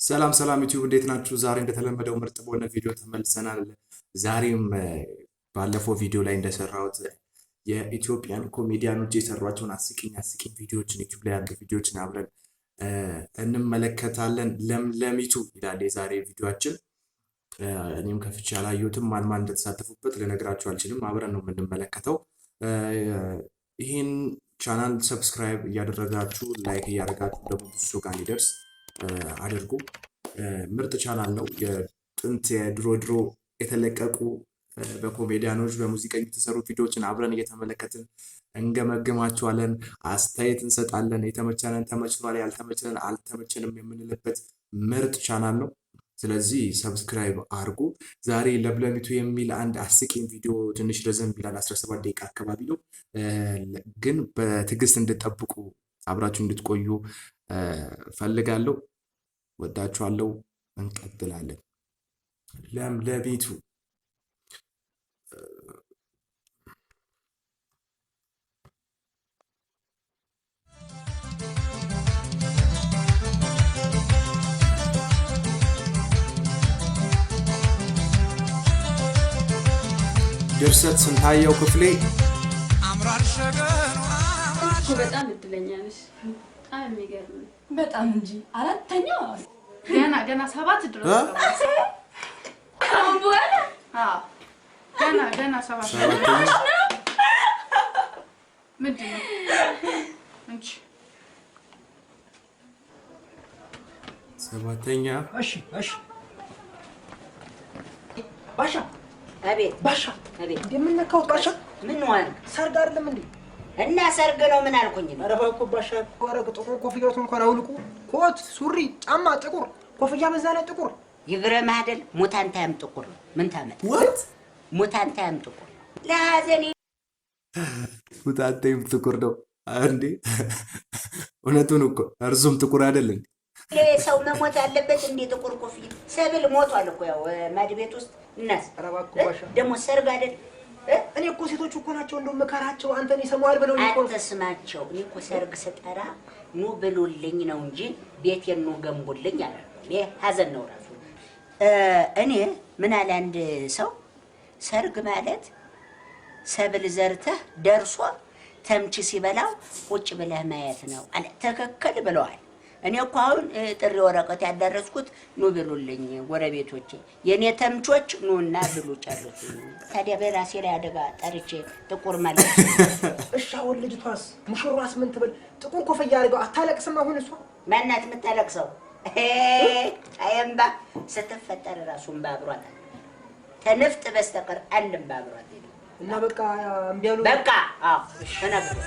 ሰላም ሰላም ዩቲዩብ እንዴት ናችሁ? ዛሬ እንደተለመደው ምርጥ በሆነ ቪዲዮ ተመልሰናል። ዛሬም ባለፈው ቪዲዮ ላይ እንደሰራሁት የኢትዮጵያን ኮሜዲያኖች የሰሯቸውን አስቂኝ አስቂኝ ቪዲዮዎችን ዩቲዩብ ላይ ያሉ ቪዲዮዎችን አብረን እንመለከታለን። ለምለሚቱ ይላል የዛሬ ቪዲዮአችን። እኔም ከፍቼ አላየሁትም። ማን ማን እንደተሳተፉበት ልነግራችሁ አልችልም። አብረን ነው የምንመለከተው። ይህን channel subscribe እያደረጋችሁ like እያደረጋችሁ ደግሞ ብዙ ሰው ጋር እንዲደርስ አድርጉ። ምርጥ ቻናል ነው። የጥንት የድሮ ድሮ የተለቀቁ በኮሜዲያኖች በሙዚቀኞች የተሰሩ ቪዲዮዎችን አብረን እየተመለከትን እንገመግማቸዋለን፣ አስተያየት እንሰጣለን። የተመቸንን ተመችቷል፣ ያልተመቸንን አልተመቸንም የምንልበት ምርጥ ቻናል ነው። ስለዚህ subscribe አድርጉ። ዛሬ ለምለሚቱ የሚል አንድ አስቂኝ ቪዲዮ ትንሽ ረዘም ይላል፣ 17 ደቂቃ አካባቢ ነው። ግን በትዕግስት እንድጠብቁ አብራችሁ እንድትቆዩ ፈልጋለሁ። ወዳችኋለሁ። እንቀጥላለን። ለምለሚቱ ድርሰት ስንታየው ክፍሌ። በጣም እድለኛ ነሽ። በጣም የሚገርም ነው። በጣም እንጂ፣ አራተኛው። ገና ገና ሰባት ድረስ። አሁን በኋላ። አዎ፣ ገና ገና ሰባት። ሰባተኛ። ምንድን ነው እንጂ። ሰባተኛ። እሺ፣ ባሻ። አቤት። ባሻ። አቤት። እንደምነካሁት ባሻ። ምን ዋል? ሰርግ አይደለም እንዴ? እና ሰርግ ነው፣ ምን አልኩኝ? ኧረ እባክዎ ባሻ፣ ኧረ ጥቁር ኮፍያዎትን እንኳን አውልቁ። ኮት፣ ሱሪ፣ ጫማ ጥቁር፣ ኮፍያ በዛ ላይ ጥቁር። ይግረምህ አይደል? ሙታንታያም ጥቁር ነው። ምን ታመጣ? What? ሙታንታያም ጥቁር ነው። ለሀዘኔ ሙታንቴም ጥቁር ነው እንዴ? እውነቱን እኮ፣ እርሱም ጥቁር አይደል እንዴ? ሰው መሞት አለበት እንዴ? ጥቁር ኮፍያ ሰብል ሞቷል እኮ ያው ማድ ቤት ውስጥ፣ እናስ ኧረ እባክዎ ባሻ። ደግሞ ሰርግ አይደል? እኔ እኮ ሴቶቹ እኮ ናቸው እንደው መከራቸው፣ አንተን ይሰማዋል ብለው እኮ። አትስማቸው። እኔ እኮ ሰርግ ስጠራ ኑ ብሉልኝ ነው እንጂ ቤቴን ኑ ገንቡልኝ አላልኩም። ይሄ ሀዘን ነው ራሱ። እኔ ምን አለ አንድ ሰው፣ ሰርግ ማለት ሰብል ዘርተህ ደርሶ ተምች ሲበላው ቁጭ ብለህ ማየት ነው አለ። ትክክል ብለዋል። እኔ እኮ አሁን ጥሪ ወረቀት ያዳረስኩት ኑ ብሉልኝ ጎረቤቶቼ፣ የእኔ ተምቾች ኑና ብሉ ጨርሱ። ታዲያ በራሴ ላይ አደጋ ጠርቼ ጥቁር ማለት እሺ አሁን ልጅቷስ ሙሽሯስ ምን ትበል? ጥቁር ኮፍያ አድርገው አታለቅስም አሁን እሷ? ማናት የምታለቅሰው? አይ እምባ ስትፈጠር እራሱ እምባ አብሯት አለ። ተንፍጥ በስተቀር አንድ እምባ አብሯት የለም። እና በቃ እምቢ አሉ። በቃ አዎ፣ ተናግሬ።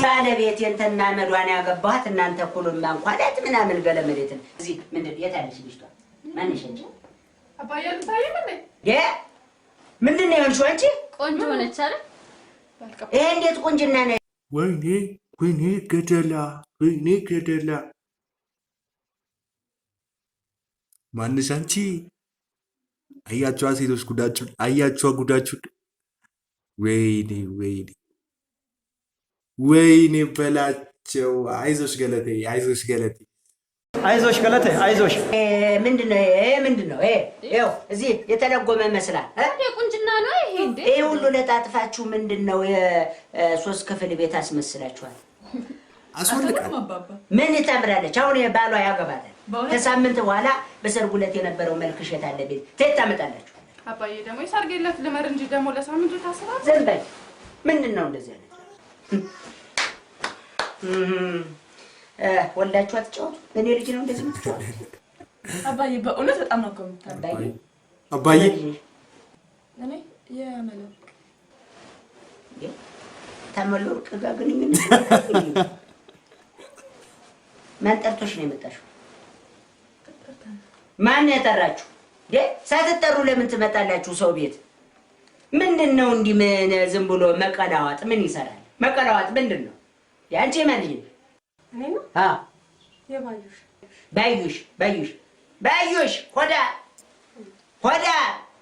ባለቤቴን ተናመዷን ያገባኋት እናንተ ኩሉማ እንኳን ምናምን ገለመሌትን እዚህ ምንድን የት አለች ልጅቷ? ማንሽ አንቺ? አባዬ አልታየም እንዴ? ምንድን ነው የሆንሽው አንቺ? ቆንጆ ሆነች አይደል? ይሄ እንዴት ቁንጅና ነው? ወይኔ ወይኔ ገደላ፣ ወይኔ ገደላ። ማንሽ አንቺ? አያችኋ ሴቶች ጉዳችሁን፣ አያችኋ ጉዳችሁን። ወይኔ ወይኔ ወይኔ በላቸው። አይዞሽ ገለቴ፣ አይዞሽ ገለቴ። አይዞሽ ገለቴ፣ አይዞሽ። ምንድን ነው ይሄ? ምንድን ነው ይሄ? ይኸው እዚህ የተለጎመ መስላል እ? ቁንጅና ነው ይሄ እንዴ? ይሄ ሁሉ ለጣጥፋችሁ ምንድን ነው የሶስት ክፍል ቤት አስመስላችኋል? አስወልቃል። ምን ታምራለች? አሁን ባሏ ያገባታል። ከሳምንት በኋላ በሰርጉ ዕለት የነበረው መልክሽ የት አለ ቤት ትየት ታመጣላችሁ? አባዬ ደግሞ የሰርግ ዕለት ልመር እንጂ ደግሞ ለሳምንቱ ታስባለህ? ዝም በል። ምንድን ነው እንደዚህ አይነት ወልዳችሁ አትጫወቱ? በእኔ ልጅ ነው እንደዚህ የምትጫወቱ? አባዬ በእውነት በጣም ነው እኮ የምታምረው። አባዬ። አባዬ። እኔ የመለወርቅ። ተመለወርቅ ጋር ግንኙነት ማን ጠርቶሽ ነው የመጣሽው? ማን የጠራችሁ? ሳትጠሩ ለምን ትመጣላችሁ ሰው ቤት? ምንድን ነው እንዲህ ምን ዝም ብሎ መቀላዋጥ ምን ይሰራል? መቀላዋጥ ምንድን ነው? የአንቺ የማን ልጅ ነሽ? እኔ ነው? አዎ። የባዩሽ። ባዩሽ፣ ባዩሽ፣ ባዩሽ፣ ሆዳ ሆዳ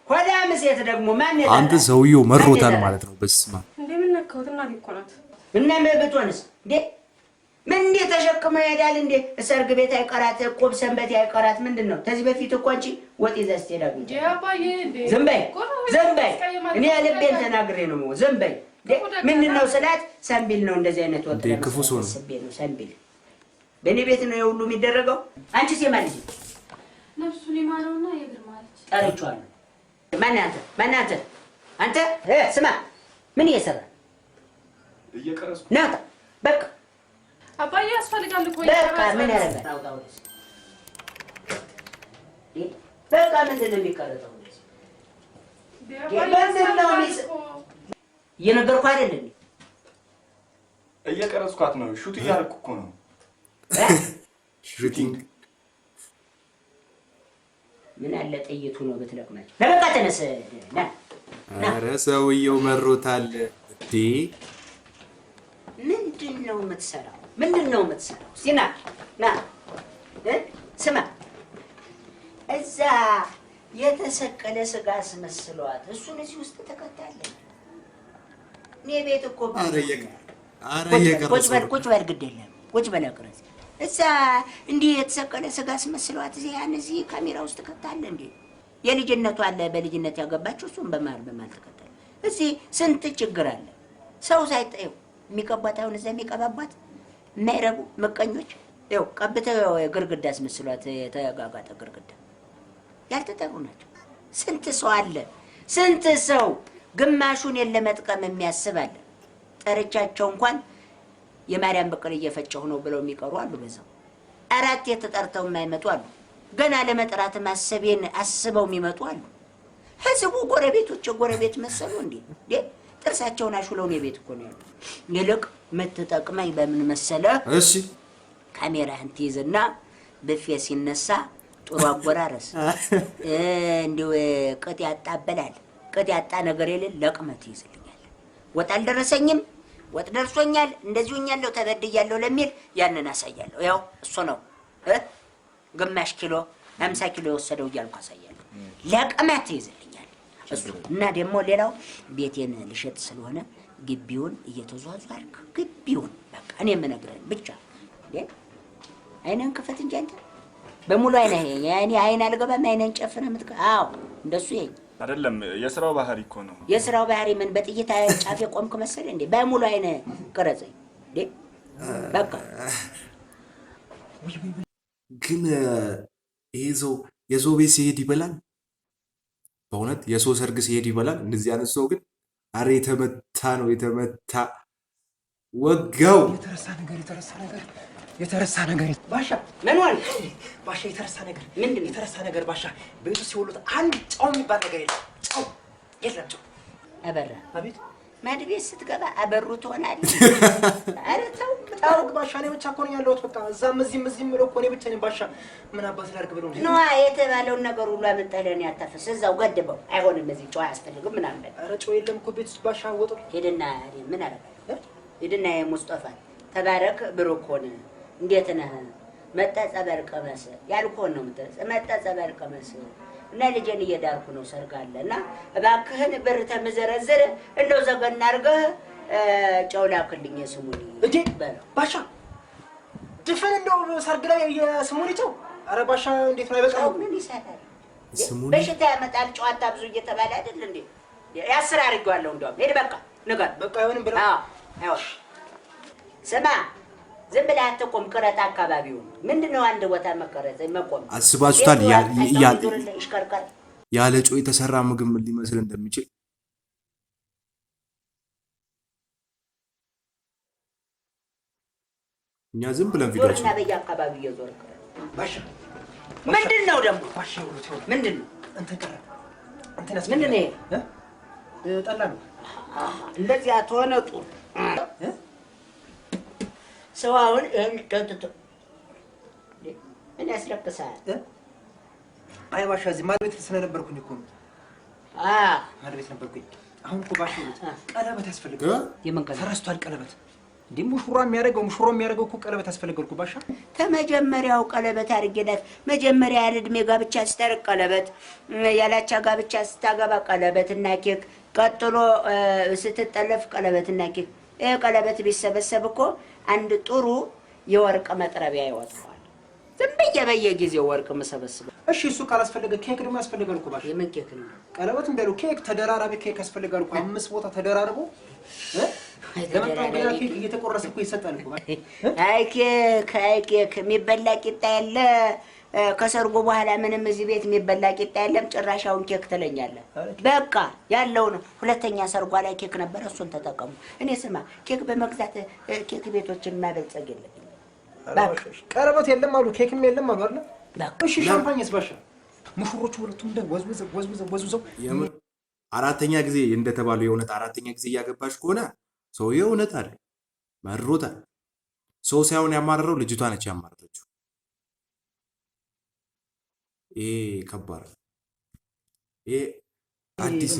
ሆዳም ሴት ደግሞ ማን የጠራህ? አንተ ሰውየው መሮታል ማን የጠራህ? ማለት ነው። በስመ አብ። እንዴ ምን ነካሁት? እናቴ እኮ ናት። እና ብትሆንስ እንዴ ምን እንዴ ተሸክሞ ይሄዳል እንዴ? ሰርግ ቤት አይቀራት፣ ቆብ ሰንበት አይቀራት። ምንድን ነው? ከዚህ በፊት እኮ አንቺ ወጥ ይዛ ስትሄድ አግኝቻለሁ። አባዬ እንዴ ዝም በይ ዝም በይ። እኔ ልቤን ተናግሬ ነው የምወ- ዝም በይ። እንዴ ምንድን ነው ስላት ሰንቢል ነው እንደዚህ አይነት ወጥ እንዴ ክፉ ሰው ነው። ለመስራት አስቤ ነው ሰንቢል። በእኔ ቤት ነው የሁሉ የሚደረገው። አንቺስ የማን ልጅ? ነፍሱን ይማረውና የግርማ ልጅ። ጠርቼዋለሁ። ማነህ አንተ? ማነህ አንተ? አንተ ስማ፣ ምን እየሰራህ እየቀረጽኩ ና ውጣ። በቃ አባዬ ያስፈልጋል እኮ። በቃ ምን ያደርጋል? አውጣ ወደዚህ። በቃ ምንድን ነው የሚቀረጸው? ወደዚህ ምንድን ነው እየነገርኩህ አይደል እንዴ? እየቀረጽኳት ነው። Shoot እያደረኩ እኮ ነው። Shooting። ምን አለ ጥይቱ ነው ብትለቅማቸው። ለበቃ ተነስ ና። ኧረ ሰውየው መሮታል እንዴ! ምንድን ነው የምትሰራው? ምንድን ነው የምትሰራው? እስኪ ና ና እ ስማ እዛ የተሰቀለ ስጋ አስመስለዋት እሱን እዚህ ውስጥ ተከታለህ። እኔ ቤት እኮ ኧረ ኧረ ቁጭ በል እየቀረጸው ነው። ቁጭ በል ግድ የለም ቁጭ በል ቅረጽ። እዛ እንዲህ የተሰቀለ ስጋ አስመስለዋት እዚህ ያን እዚህ ካሜራ ውስጥ ከታለ እንዴ? የልጅነቱ አለ በልጅነት ያገባችው እሱን በመሀል በመሀል ተከታለ። እዚህ ስንት ችግር አለ። ሰው ሳይጠየው የሚቀቧት አሁን እዛ የሚቀባቧት የማይረቡ ምቀኞች ይኸው ቀብተው ግርግዳ አስመስሏት የተጋጋጠ ግርግዳ ያልተጠሩ ናቸው። ስንት ሰው አለ፣ ስንት ሰው ግማሹን ለመጥቀም የሚያስብ አለ። ጠርቻቸው እንኳን የማርያም በቀል እየፈጨሁ ነው ብለው የሚቀሩ አሉ። በዛው አራት የተጠርተው የማይመጡ አሉ። ገና ለመጥራት ማሰቤን አስበው የሚመጡ አሉ። ህዝቡ ጎረቤቶች ጎረቤት መሰሉ እንዴ? እንዴ ጥርሳቸውን አሹለው ነው የቤት እኮ ነው ያሉ። ይልቅ የምትጠቅመኝ በምን መሰለህ? እሺ ካሜራህን ትይዝና ብፌ ሲነሳ ጥሩ አጎራረስ እንዲሁ ቅጥ ያጣ አበላል ቅጥ ያጣ ነገር የሌለ ለቅመህ ትይዝልኛለህ። ወጥ አልደረሰኝም፣ ወጥ ደርሶኛል፣ እንደዚህ ሆኛለሁ፣ ተበድያለሁ ለሚል ያንን አሳያለሁ። ያው እሱ ነው ግማሽ ኪሎ 50 ኪሎ የወሰደው እያልኩ አሳያለሁ። ለቅመህ ትይዝልኛለህ እሱ እና ደግሞ ሌላው ቤቴን ልሸጥ ስለሆነ ግቢውን እየተዟዟርክ ግቢውን በቃ እኔ የምነግርህን ብቻ እንዴ አይንህን ክፈት እንጂ አንተ በሙሉ አይነህ እኔ አይን አልገባም። አይንህን ጨፍነህ አዎ እንደሱ ይሄኝ አይደለም የስራው ባህሪ እኮ ነው። የስራው ባህሪ ምን በጥይት ጫፍ የቆምክ መሰለህ እንዴ? በሙሉ አይንህ ቅረጸኝ እንዴ በቃ ግን ይሄ ሰው የሰው ቤት ሲሄድ ይበላል። በእውነት የሰው ሰርግ ሲሄድ ይበላል። እንደዚህ አይነት ሰው ግን አረ የተመታ ነው የተመታ ወጋው። የተረሳ ነገር የተረሳ ነገር የተረሳ ነገር ባሻ ምን ሆነ? ባሻ የተረሳ ነገር ምንድን ነው? የተረሳ ነገር ባሻ ቤቱ ሲወሉት አንድ ጨው የሚባል ነገር የለም። ጨው የለም። ጨው አበራ አቤት ማድ ቤት ስትገባ አበሩ ትሆናለህ። ኧረ ተው ተው ታውቅ ባሻ እኔ ብቻ እኮ ነኝ ያለሁት። በቃ እዛም እዚህም እዚህም ብሎ እኮ እኔ ብቻ ነኝ ባሻ። ምን አባት ላድርግ ብሎ ነዋ የተባለውን ነገር ሁሉ አመጣህ ለእኔ አታፈስ። እዛው ገድበው አይሆንም፣ እዚህ ጨው አያስፈልግም ምናምን በል። ኧረ ጨው የለም እኮ ቤት ውስጥ ባሻ። ወጡ ሂድና እኔ ምን አደርጋለሁ? ሂድና የሙስጠፋ ተባረክ ብሩክ ሆነ እንዴት ነህ? መጣ ጸበል ቀመስ ያልኩህን ነው የምትለው። መጣ ጸበል ቀመስ እና ልጄን እየዳርኩ ነው ሰርግ አለ እና እባክህን ብር ተመዘረዝር እንደው ዘገን አድርገህ ጨው ላክልኝ የስሙኒ እንዴ በለው። ባሻ ድፍን እንደው ሰርግ ላይ የስሙኒ ጨው። ኧረ ባሻ እንዴት ነው አይበቃም? ጨው ምን ይሰራል? ስሙኒ በሽታ ያመጣል። ጨው አታብዙ እየተባለ አይደል እንዴ? ያስር አድርጌዋለሁ። እንደውም ሂድ በቃ ንገር። በቃ አይሆንም ብለው አዎ አይሆንም። ስማ ዝም ብለህ አትቆም፣ ቅረጥ አካባቢውን። ምንድን ነው አንድ ቦታ መቀረጽ መቆም? አስባችሁታል? ቤቱ አቅጣጫውን ዞርልህ፣ ይሽከርከር። ያለ ጨው የተሰራ ምግብ ምን ሊመስል እንደሚችል እኛ ዝም ብለን ዞርና ቪዲዮችን በየአካባቢው እየዞርክ ቅረጽ። ባሻ ምንድን ነው ደግሞ ባሻ ይኸውልህ ይኸውልህ ምንድን ነው? እንትን ቀረ እንትን ምንድን ነው ይሄ? እ? ጠላ ነው። እንደዚያ ተሆነ ጥሩ። ሰው አሁን ይሄን ጠጥቶ ምን ያስለቅሳል? እ? አይ ባሻ እዚህ ማድ ቤት ስለነበርኩኝ እኮ ነው። አዎ ማድ ቤት ነበርኩኝ። አሁን እኮ ባሻ ይኸውልህ ቀለበት ያስፈልጋል። የምን ቀለበት? ተረስቷል ቀለበት። እንዴ ሙሽራ የሚያደርገው እኮ ቀለበት ያስፈልጋል እኮ ባሻ። ተመጀመሪያው ቀለበት አድርጌላት መጀመሪያ ያለ እድሜ ጋብቻ ስታርቅ ቀለበት፣ ያላቻ ጋብቻ ስታገባ ቀለበትና ኬክ፣ ቀጥሎ ስትጠለፍ ቀለበትና ኬክ። ይሄ ቀለበት ቢሰበሰብ እኮ አንድ ጥሩ የወርቅ መጥረቢያ ይወጣዋል። ዝም ብዬ በየጊዜው ወርቅ መሰበስበው። እሺ እሱ ካላስፈለገ ኬክ ደግሞ ያስፈልጋል እኮ ባሻ። የምን ኬክ ነው? ቀለበት እንዳለው ኬክ፣ ተደራራቢ ኬክ ያስፈልጋል እኮ 5 ቦታ ተደራርቦ ለመጣው ገና ኬክ እየተቆረሰ እኮ ይሰጣል እኮ። አይ ኬክ፣ አይ ኬክ የሚበላ ቂጣ የለ። ከሰርጉ በኋላ ምንም እዚህ ቤት የሚበላ ቂጣ የለም። ጭራሽ አሁን ኬክ ትለኛለህ። በቃ ያለው ነው። ሁለተኛ ሰርጓ ላይ ኬክ ነበር፣ እሱን ተጠቀሙ። እኔ ስማ ኬክ በመግዛት ኬክ ቤቶችን ማበልጸግ የለብኝም። ቀለበት የለም አሉ፣ ኬክም የለም አሉ አይደል? እሺ ሻምፓኝስ ባሻ? ሙሽሮቹ ሁለቱም እንደ ወዝውዘው ወዝውዘው ወዝውዘው የምር አራተኛ ጊዜ እንደተባለው የእውነት አራተኛ ጊዜ እያገባሽ ከሆነ ሰውዬው እውነት አለ መሮታል። ሰው ሳይሆን ያማረረው ልጅቷ ነች ያማረረችው። ይሄ ከባድ ነው። ይሄ አዲስ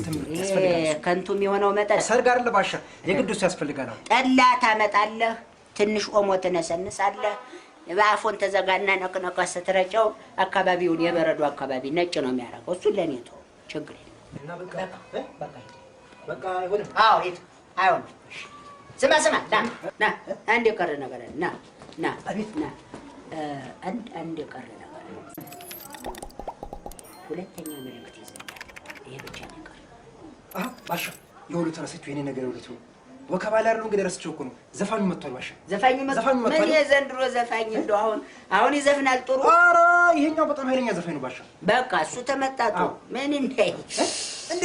ከንቱ የሚሆነው መጠጥ ሰርግ አይደለ ባሻ፣ የግድ እሱ ያስፈልጋል። ጠላ ታመጣለህ፣ ትንሽ ኦሞ ትነሰንሳለህ፣ በአፎን ተዘጋና ነቅነቀ ስትረጨው አካባቢውን የበረዶ አካባቢ ነጭ ነው የሚያደርገው። እሱን ለኔ ተወው፣ ችግር የለም። እና በቃ በቃ አይሆንም። አዎ ሂድ፣ አይሆንም። ስማ ስማ፣ ና ና፣ አንድ የቀረ ነገር አለ። ና ና ና፣ አንድ የቀረ ነገር አለ። ሁለተኛ መልእክት ይዘናል። ይሄ ብቻ ነው የቀረ። አሃ ባሻ፣ የሁሉ ተረሰችው የኔ ነገር የሁሉ ወከባ ላይ አይደለም እንግዲህ ረስቼው እኮ ነው። ዘፋኙ መጥቷል ባሻ። ዘፋኙ መጥቷል። ምን የዘንድሮ ዘፋኝ እንደው አሁን ይዘፍናል ጥሩ። ኧረ ይሄኛው በጣም ኃይለኛ ዘፋኝ ነው ባሻ። በቃ እሱ ተመጣጡ ምን እንዴት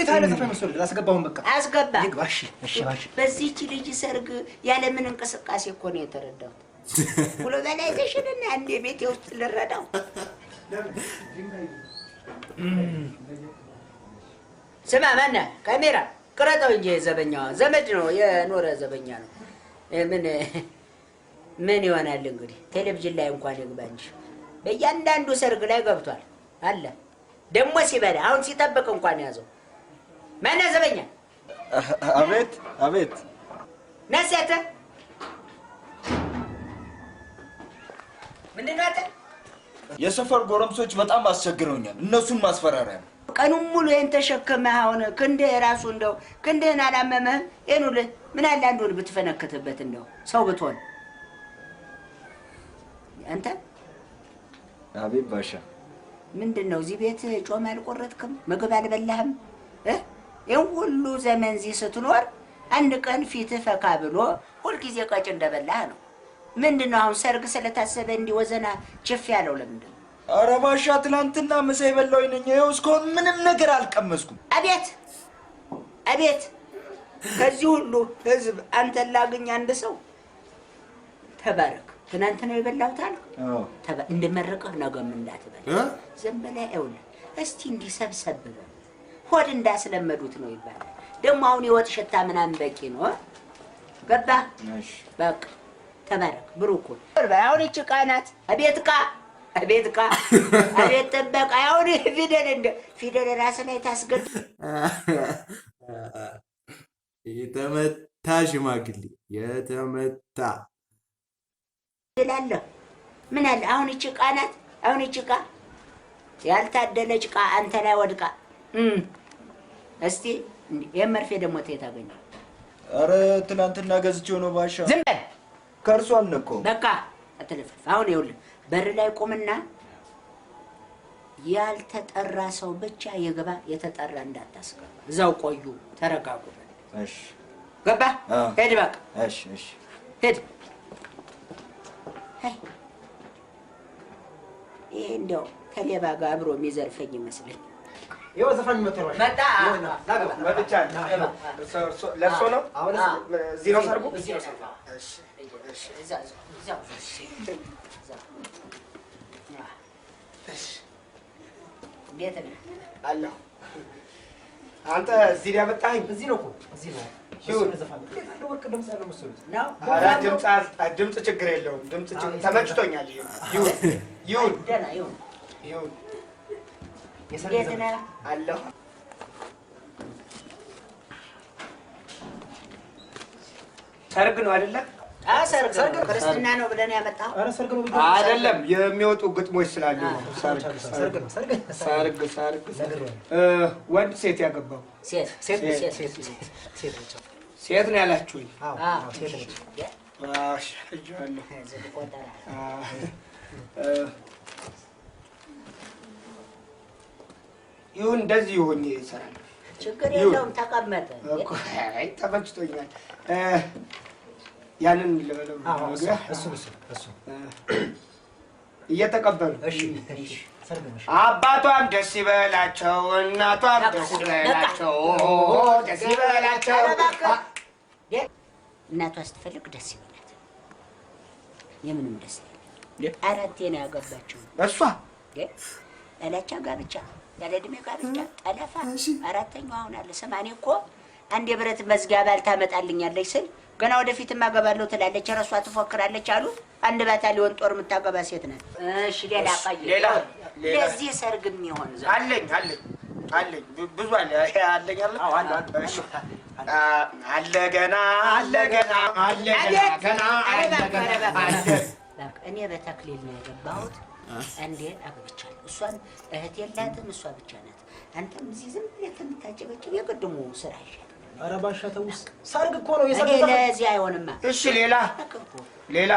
ኃይለ ዘፋኝ መሰለህ? ላስገባውን በቃ አስገባ። ይግባ። እሺ እሺ ባሻ። በዚህች ልጅ ሰርግ ያለ ምን እንቅስቃሴ እኮ ነው የተረዳሁት። globalization እና አንዴ ቤቴ ውስጥ ልረዳው። ስማ ማነህ ካሜራ ቅረጠው እንጂ ዘበኛዋ ዘመድ ነው የኖረ ዘበኛ ነው። ምን ምን ይሆናል እንግዲህ ቴሌቪዥን ላይ እንኳን ይግባ እንጂ በእያንዳንዱ ሰርግ ላይ ገብቷል አለ። ደግሞ ሲበላ አሁን ሲጠብቅ እንኳን ያዘው። ማነህ ዘበኛ? አቤት አቤት። ነሰተ ምንድን ነው አንተ? የሰፈር ጎረምሶች በጣም አስቸግረውኛል። እነሱን ማስፈራሪያ ነው። ቀኑን ሙሉ ይሄን ተሸክመህ አሁን ክንድህ ራሱ እንደው ክንድህን አላመመህም? ይሄን ሁሉ ምን አለ አንዱን ብትፈነክትበት እንደው ሰው ብትሆን አንተ። አቤት ባሻ። ምንድን ነው እዚህ ቤት ጮማ አልቆረጥክም? ምግብ አልበላህም? ይሄን ሁሉ ዘመን እዚህ ስትኖር አንድ ቀን ፊትህ ፈካ ብሎ ሁልጊዜ ቀጭ እንደበላህ ነው። ምንድን ነው አሁን ሰርግ ስለታሰበ እንዲህ ወዘና ችፍ ያለው ለምንድን ነው? ኧረ ባሻ ትናንትና ምሳ የበላሁኝ ነኝ። ይኸው እስካሁን ምንም ነገር አልቀመስኩም። አቤት አቤት! ከዚህ ሁሉ ህዝብ አንተን ላግኝ አንድ ሰው። ተባረክ። ትናንት ነው የበላሁት አልክ። እንደመረቀህ ነገም እንዳትበላ ዝም ብለህ ይኸውልህ፣ እስቲ እንዲህ ሰብሰብ በል። ሆድ እንዳስለመዱት ነው ይባላል። ደግሞ አሁን የወጥ ሽታ ምናምን በቂ ነው። ገባህ? በቃ ተባረክ፣ ብሩክ ሁን። አሁን ይህች ዕቃ ናት። አቤት ዕቃ፣ አቤት ዕቃ፣ አቤት ጥበቃ። አሁን ፊደል እንደ ፊደል ራስህ ላይ ታስገድ። የተመታ ሽማግሌ የተመታ እላለሁ። ምን አለ አሁን ይህች ዕቃ ናት። አሁን ይህች ዕቃ ያልታደለች ዕቃ አንተ ላይ ወድቃ። እስቲ የመርፌ ደግሞ ተየት አገኘው? ኧረ ትናንትና ገዝቼው ነው ባሻ። ዝም በል። ከእርሱ አልነካውም። በቃ አትለፍልፍ። አሁን ይኸውልህ በር ላይ ቁምና ያልተጠራ ሰው ብቻ ይግባ፣ የተጠራ እንዳታስገባ። እዛው ቆዩ፣ ተረጋጉ። እሺ ገባህ? ሂድ በቃ። እሺ እሺ፣ ሂድ። ይሄ እንደው ከሌባ ጋር አብሮ የሚዘርፈኝ ይመስለኝ። ይኸው ዘፋኝ መጥቷል። መጣ። መጥቻለሁ። ለእርሶ ነው? እዚህ ነው ሰርጉ? እዚህ ነው ሰርጉ። እሺ እሺ፣ እዛው እዛው እሺ። እንዴት ነህ? አለሁ። አንተ እዚህ ሊያመጣኸኝ? እዚህ ነው እኮ እዚህ ነው። ይሁን። ወርቅ ድምፅ ያለው መሰሉት ነው። ኧረ ድምፅ ችግር የለውም። ድምፅ ተመችቶኛል። ይሁን ይሁን ደህና ይሁን ይሁን። እንዴት ነህ? አለሁ። ሰርግ ነው አይደለ? ሰርግ ነው፣ ክርስትና ነው ብለን ያመጣኸው? ኧረ ሰርግ ነው ብዬ አይደለም፣ የሚወጡ ግጥሞች ስላሉ ነው። ሰርግ ሰርግ ነው፣ ሰርግ ሰርግ ሰርግ ወንድ ሴት ያገባው? ሴት። ሴት። ሴት። ሴት ሴት ነች። ሴት ነው ያላችሁኝ? አዎ፣ ሴት ነች። እሺ፣ እጄዋለሁ። ዝም ቆጠራ። ይሁን፣ እንደዚህ ይሁን፣ ይሰራል። ችግር የለውም፣ ተቀመጠ። እኮ አይ ተመችቶኛል። ያንን ልበለው? አዎ፣ መግቢያ? እሱ እሱ እሱ። እየተቀበሉ። እሺ፣ ሰርግ ነው። እሺ። አባቷም ደስ ይበላቸው፣ እናቷም ደስ ይበላቸው፣ ደስ ይበላቸው። ኧረ እባክህ፣ እናቷ ስትፈልግ ደስ ይበላት። የምንም ደስ ይበላት። አራቴ ነው ያገባችው። እሷ? ያላቻ ጋብቻ፣ ያለ እድሜ ጋብቻ፣ ጠለፋ። አራተኛው አሁን አለ። ስማ፣ እኔ እኮ አንድ የብረት መዝጊያ ባል ታመጣልኛለች ስል ገና ወደፊትም አገባለሁ ትላለች፣ እረሷ ትፎክራለች አሉ። አንድ ባታሊዮን ጦር የምታገባ ሴት ናት። እሺ፣ ሌላ ቆይ። ሌላ ሌላ ለዚህ ሰርግ የሚሆን ዘፈን። አለኝ አለኝ አለኝ፣ ብዙ አለ አለኝ አለ። እሺ። አለ ገና፣ አለ ገና፣ አለ ገና ገና አለ ገና አለ። በቃ እኔ በተክሊል ነው የገባሁት። አንዴ አግብቻለሁ። እሷን እህት የላትም፣ እሷ ብቻ ናት። አንተም እዚህ ዝም ብለህ ከምታጨበጭብ የቅድሙ ስራ ይሻላል። ኧረ ባሻ ተውስ፣ ሰርግ እኮ ነው፣ የሰርግ እኔ ዘፈን። ለዚህ አይሆንማ። እሺ፣ ሌላ ሌላ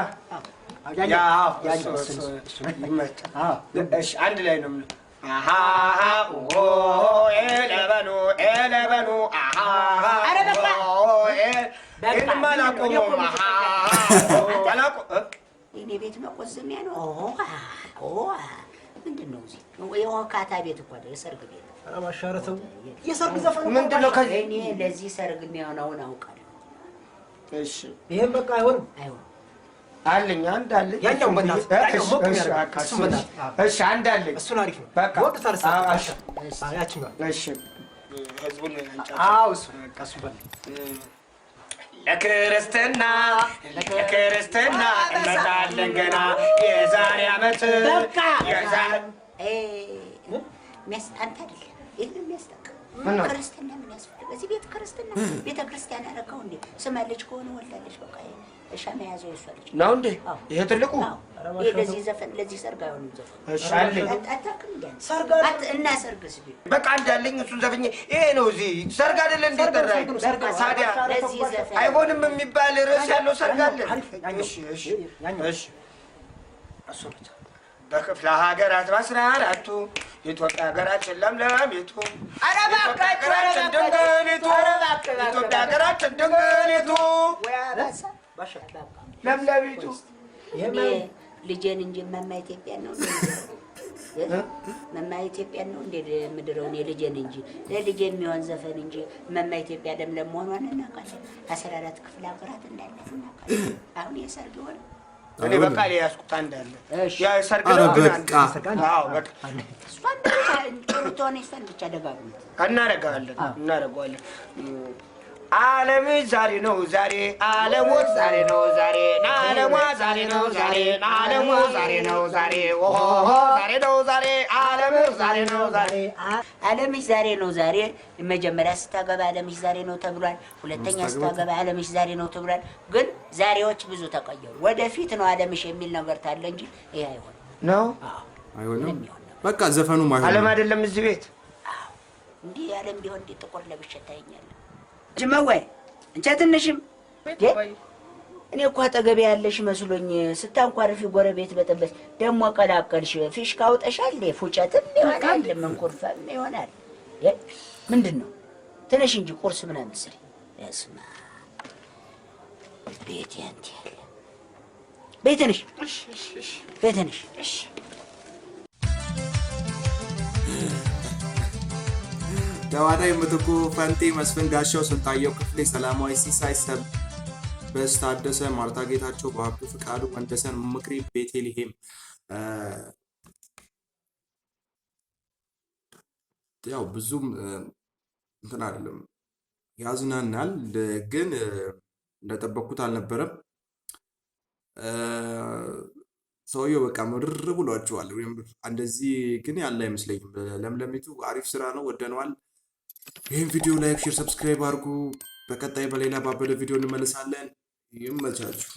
ያኛው፣ ያው ያኛው፣ እሱ እሱ እሱ ይመቻል። እሺ፣ አንድ ላይ ነው የምንለው። አሃ ኦ ኤለበኑ ኤለበኑ አሃ። ኧረ በቃ። ኦ ይሄንማ አላቆመውም። አሃ አላቆ የእኔ ቤት መቆዘሚያ ነው። ኦ ምንድን ነው እዚህ የወካታ ቤት እኮ አይደል፣ የሰርግ ቤት። ኧረ ባሻ፣ ኧረ ተው፣ የሰርግ ዘፈን እኮ። ምንድን ነው ከዚህ? እኔ ለዚህ ሰርግ የሚሆነውን አውቃለሁ። እሺ። ይሄን በቃ አይሆንም። አይሆንም። አለኝ፣ አንድ አለኝ። ያኛው በእናትህ፣ ያኛው ሞቅ እሺ፣ የሚያደርገው፣ በቃ እሱን በእናትህ። እሺ፣ አንድ አለኝ። እሱን አሪፍ ነው። በቃ። ይወዱታል እሳቸው። አዎ፣ እሺ። አዎ፣ ያችኛዋ። እሺ፣ ህዝቡን አንጫ። አዎ፣ እሱ በቃ እሱ በል። ለክርስትና ለክርስትና እንመጣለን ገና የዛሬ ዓመት። በቃ። የዛሬ አንተ አይደለም ይህን የሚያስጠቅም። ምነው? ክርስትና ምን ያስፈልግ? እዚህ ቤት ክርስትና ቤተ ክርስቲያን አደረገው እንዴ? ስማ፣ ልጅ ከሆነ ወልዳለች። በቃ ሻማ የያዘው የእሷ ልጅ ነው እንዴ? አዎ። ይሄ ትልቁ? አዎ። ይሄ ለዚህ ዘፈን ለዚህ ሰርግ አይሆንም ዘፈን። እሺ፣ አለኝ። አታውቅም እንዴ አንተ? ሰርግ አለ። እና ሰርግስ ቢሆን? በቃ አንድ አለኝ። እሱን ዘፍኜ ይሄ ነው። እዚህ ሰርግ አይደለ እንዴ ጠራኝ? ሰርግ ነው፣ ሰርግ ነው። ታዲያ ለዚህ ዘፈን አይሆንም የሚባል ርዕስ ያለው ሰርግ አለ? አሪፍ፣ ያኛው። እሺ እሺ ያኛው። እሺ፣ እሱ ብቻ። በክፍለ ሀገራት በ14ቱ ኢትዮጵያ ሀገራችን ለምለሚቱ ኧረ ኢትዮጵያ እባካችሁ፣ ሀገራችን ኧረ ድንግሊቱ ኧረ እባክህ፣ እባክህ፣ ኢትዮጵያ ሀገራችን ድንግሊቱ ወይ አባሳ። ባሻ፣ ለምለሚቱ። ይሄም እኔ ልጄን እንጂ እማማ ኢትዮጵያን ነው እንዴ የምድረው? እማማ ኢትዮጵያን ነው እንዴ የምድረው? እኔ ልጄን እንጂ ለልጄ የሚሆን ዘፈን እንጂ እማማ ኢትዮጵያ ለምለም መሆኗን እናውቃለን። 14 ክፍለ ሀገራት እንዳላት እናውቃለን። አሁን የሰርግ ሆነ። እኔ በቃ የያዝኩት አንድ አለ። እሺ። ያ ሰርግ ኧረ ነው ግን አንድ። በቃ። አዎ፣ በቃ። እሷን ብቻ ጥሩ ተሆነ እሷን ብቻ ደጋግሙት። እናደርገዋለን እናደርገዋለን። ዓለም ዛሬ ነው ዛሬ፣ ዓለሞት ዛሬ ነው ዛሬ፣ ዓለሟ ዛሬ ነው ዛሬ፣ ዓለሟ ዛሬ ነው ዛሬ፣ ኦሆ ዛሬ ነው ዛሬ፣ ዓለም ዛሬ ነው ዛሬ። ዓለምሽ ዛሬ ነው ዛሬ። መጀመሪያ ስታገባ ዓለምሽ ዛሬ ነው ተብሏል። ሁለተኛ ስታገባ ዓለምሽ ዛሬ ነው ተብሏል። ግን ዛሬዎች ብዙ ተቀየሩ። ወደፊት ነው ዓለምሽ የሚል ነገር ታለ እንጂ ይሄ አይሆንም። ነው። አይሆንም። በቃ ዘፈኑም ዓለም አይሆንም። አይደለም እዚህ ቤት። አዎ፣ እንዲህ ዓለም ቢሆን እንዲህ ጥቁር ለብሼ ታየኛለህ። ጅመወይ እንቸ ትንሽም እኔ እኮ አጠገቤ ያለሽ መስሎኝ ስታንኳርፊ ጎረቤት በጠበስ ደግሞ ቀላቀልሽ። ፊሽካ አውጠሻል። ፉጨትም ይሆናል መንኮርፈም ይሆናል። ምንድን ነው? ትንሽ እንጂ ቁርስ ምናምን ስሪ። እስማ ቤት ያንተ ያለ በይ ትንሽ በይ ትንሽ። ተዋናይ ምትኩ ፈንቴ፣ መስፍን ጋሻው፣ ስንታየው ክፍሌ፣ ሰላማዊ ሲሳይ፣ ሰበስ ታደሰ፣ ማርታ ጌታቸው፣ በሀብቱ ፍቃዱ፣ ወንደሰን ምክሬ፣ ቤቴልሄም። ያው ብዙም እንትን አይደለም፣ ያዝናናል፣ ግን እንደጠበቅኩት አልነበረም። ሰውየው በቃ ምርር ብሏቸዋል። ወይም እንደዚህ ግን ያለ አይመስለኝም። ለምለሚቱ አሪፍ ስራ ነው፣ ወደነዋል። ይህን ቪዲዮ like፣ share፣ subscribe አድርጉ። በቀጣይ በሌላ ባበደ ቪዲዮ እንመለሳለን። ይመቻችሁ።